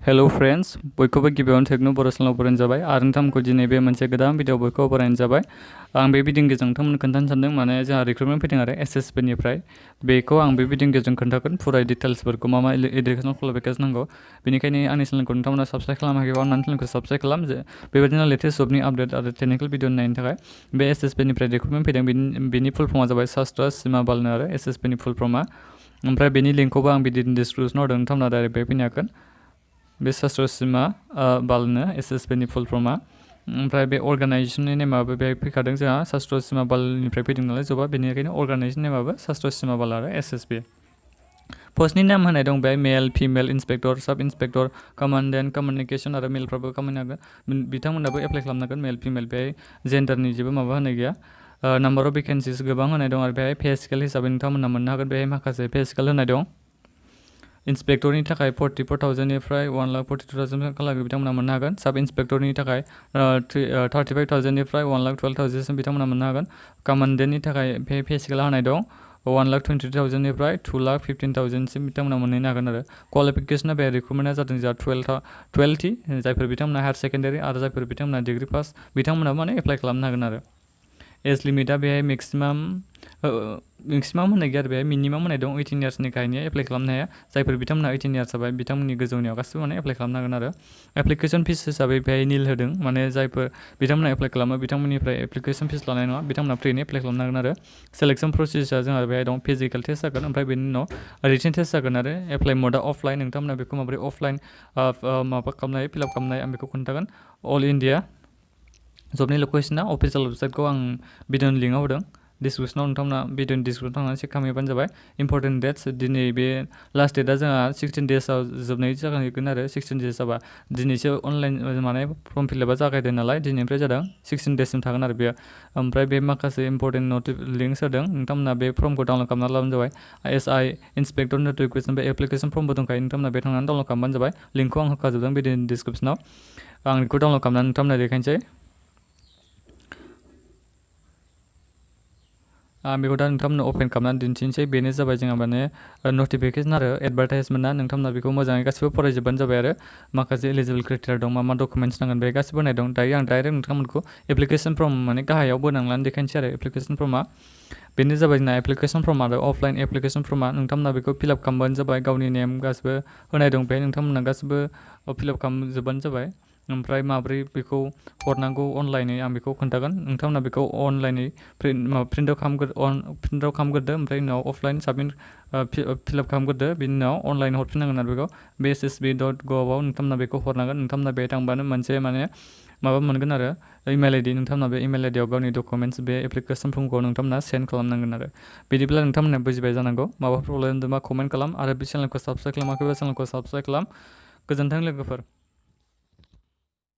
Hello friends बयखौबो गिबियावनो टेक्न' बर' चेनेलाव बरायनाय जाबाय आरो नोंथांमोनखौ दिनै बे मोनसे गोदान भिडिअ बयखौबो बरायनाय जाबाय। आं बे भिडिअनि गेजेरजों नोंथांमोननो खोन्थानो सानदों माने जोंहा रिक्रुटमेन्ट फैदों आरो SSB निफ्राय बेखौ आं बे भिडिअनि गेजेरजों खोन्थागोन फुरा डिटेल्सफोरखौ मा इडुकेसनेल क्वालिफिकेसन नांगौ। बेनिखायनो आंनि चेनेलखौ नोंथांमोना साबस्क्राइब खालामाखैबा अन्नानै चेनेलखौ साबस्क्राइब खालाम जे बेबायदिनो लेटेस्ट जबनि आपडेट आरो टेक्निकेल भिडिअ नायनो थाखाय। बे SSB निफ्राय रिक्रुटमेन्ट फैदों बेनि फुल फर्मआ जाबाय शास्त्र सीमा बालनो आरो SSB नि फुल फर्मआ। ओमफ्राय बेनि लिंकखौबो आं भिडिअनि डिसक्रिपसनाव हरदों, नोंथांमोना डाइरेक्ट बेयाव फैनो हागोन। बे शास्त्र सीमा बालनो SSB नि फुल फर्मआ। ओमफ्राय बे अर्गानाइजेसननि नेमाबो बेहाय फैखादों जोंहा शास्त्र सीमा बालनिफ्राय फैदों नालाय जबा, बेनिखायनो अर्गानाइजेसन नेमाबो शास्त्र सीमा बाल आरो SSB। पस्टनि नाम होनाय दं बेहाय मेल फिमेल इन्सपेक्टर साब इन्सपेक्टर कमान्डेन्ट कमिउनिकेसन आरो मेलफ्राबो खामायनो हागोन, बिथांमोनाबो एप्लाइ खालामनो हागोन मेल फिमेल। बेहाय जेन्डारनि जेबो माबा होनाय गैया। नाम्बार अफ भेकेन्सिस गोबां होनाय दं आरो बेहाय पे स्केल हिसाबै नोंथांमोना मोननो हागोन। बेहाय माखासे पे स्केल होनाय दं। इन्सपेक्टरनि थाखाय 44,000 निफ्राय 1,42,000 बिथांमोना मोननो हागोन। साब इन्सपेक्टरनि थाखाय 35,000 निफ्राय 1,12,000 सिम बिथांमोना मोननो हागोन। कमान्डेन्टनि थाखाय पे स्केल होनाय दं 1,20,000 निफ्राय 2,15,000 सिम बिथांमोना मोनहैनो हागोन आरो। क्वालिफिकेसना बे रिक्रुटमेन्टआ जादों जोंहा 12T जायफोर बिथांमोना हायार सेकेन्डारि आरो जायफोर बिथांमोना डिग्री पास बिथांमोना माने एप्लाइ खालामनो हागोन आरो। एज लिमिटआ बेहाय मेक्सिमाम होनाय गैया आरो बेहाय मिनिमाम होनाय दं 18 इयार्सनि गाहायनिया एप्लाइ खालामनो हाया। जायफोर बिथांमोना 18 इयार्स जाबाय बिथांमोननि गोजौनियाव गासिबो माने एप्लाइ खालामनो हागोन आरो। एप्लिकेसन फिस हिसाबै बेहाय निल होदों, माने जायफोर बिथांमोना एप्लाइ खालामो बिथांमोननिफ्राय एप्लिकेसन फिस लानाय नङा, बिथांमोना फ्रियैनो एप्लाइ खालामनो हागोन आरो। सेलेक्सन प्रसेसआ जोंहा बेहाय दं फिजिकेल टेस्ट जागोन, ओमफ्राय बेनि उनाव रिटेन टेस्ट जागोन आरो। एप्लाइ मडआ अफलाइन, नोंथांमोना बेखौ माबोरै अफलाइन माबा खालामनाय फिलआप खालामनाय आं बेखौ खोन्थागोन। अल इन्डिया जबनि लकेसना अफिसियेल वेबसाइटखौ आं भिडिअनि लिंकआव होदों डिसक्रिपसनाव, नोंथांमोना भिडिअनि डिसक्रिपसनाव थांनानै चेक खालामहैबानो जाबाय। इम्परटेन्ट डेट्स दिनै बे लास्ट डेटआ जोंहा 16 डेजआव जोबनाय जागोन आरो। 16 डेज जाबा दिनैसो अनलाइन माने फर्म फिलआपआ जागायदों नालाय दिनैनिफ्राय जादों 16 डेजसिम थागोन आरो बेयो। ओमफ्राय बे माखासे इम्परटेन्ट लिंक्स होदों, नोंथांमोना बे फर्मखौ डाउनलड खालामना लाबानो जाबाय। SI इन्सपेक्टर नटिफिकेसन बे एप्लिकेसन फर्मबो दंखायो, नोंथांमोना बे थांनानै डाउनलड खालामबानो जाबाय। लिंकखौ आं होखाजोबदों भिडिअनि डिसक्रिपसनाव। आं बेखौ डाउनलड खालामनानै नोंथांमोना देखायनोसै। आं बेखौ दा नोंथांमोननो अपेन खालामनानै दिन्थिनोसै। बेनो जाबाय जोंहा माने नटिफिकेसन आरो एडभार्टाइजमेन्टआ, नोंथांमोना बेखौ मोजाङै गासिबो फरायजोबबानो जाबाय आरो। माखासे एलिजिबल क्राइटेरिया दं, मा डकुमेन्ट्स नांगोन बे गासिबो होनाय दं। दायो आं डाइरेक्ट नोंथांमोनखौ एप्लिकेसन फर्म माने गाहायाव बोनांनानै देखायनोसै आरो। एप्लिकेसन फर्मआ बेनो जाबाय जोंना एप्लिकेसन फर्म आरो अफलाइन एप्लिकेसन फर्मआ। नोंथांमोना बेखौ फिलआप खालामबानो जाबाय, गावनि नेम गासिबो होनाय दं बेहाय, नोंथांमोना गासिबो फिलआप खालामजोबबानो जाबाय। ओमफ्राय माब्रै बेखौ हरनांगौ अनलाइनै आं बेखौ खोन्थागोन। नोंथांमोना बेखौ अनलाइनै प्रिन्ट आउट खालामग्रोदो, ओमफ्राय उनाव अफलाइन साबमिट फिलआप खालामग्रोदो, बिनि उनाव अनलाइन हरफिननांगोन आरो बेखौ। बे ssb.gov आव नोंथांमोना बेखौ हरनांगोन। नोंथांमोना बेहाय थांबानो मोनसे माने माबा मोनगोन आरो इमेल आइडि, नोंथांमोना बे इमेल आइडियाव गावनि डकुमेन्ट्स बे एप्लिकेसन फर्मखौ नोंथांमोना सेन्ड खालामनांगोन आरो। बिदिब्ला नोंथांमोना बुजिबाय जानांगौ। माबाफोर प्रब्लेम दंबा कमेन्ट खालाम आरो बे चेनेलखौ साबस्क्राइब खालामाखैबा चेनेलखौ साबस्क्राइब खालाम। गोजोन्थों लोगोफोर।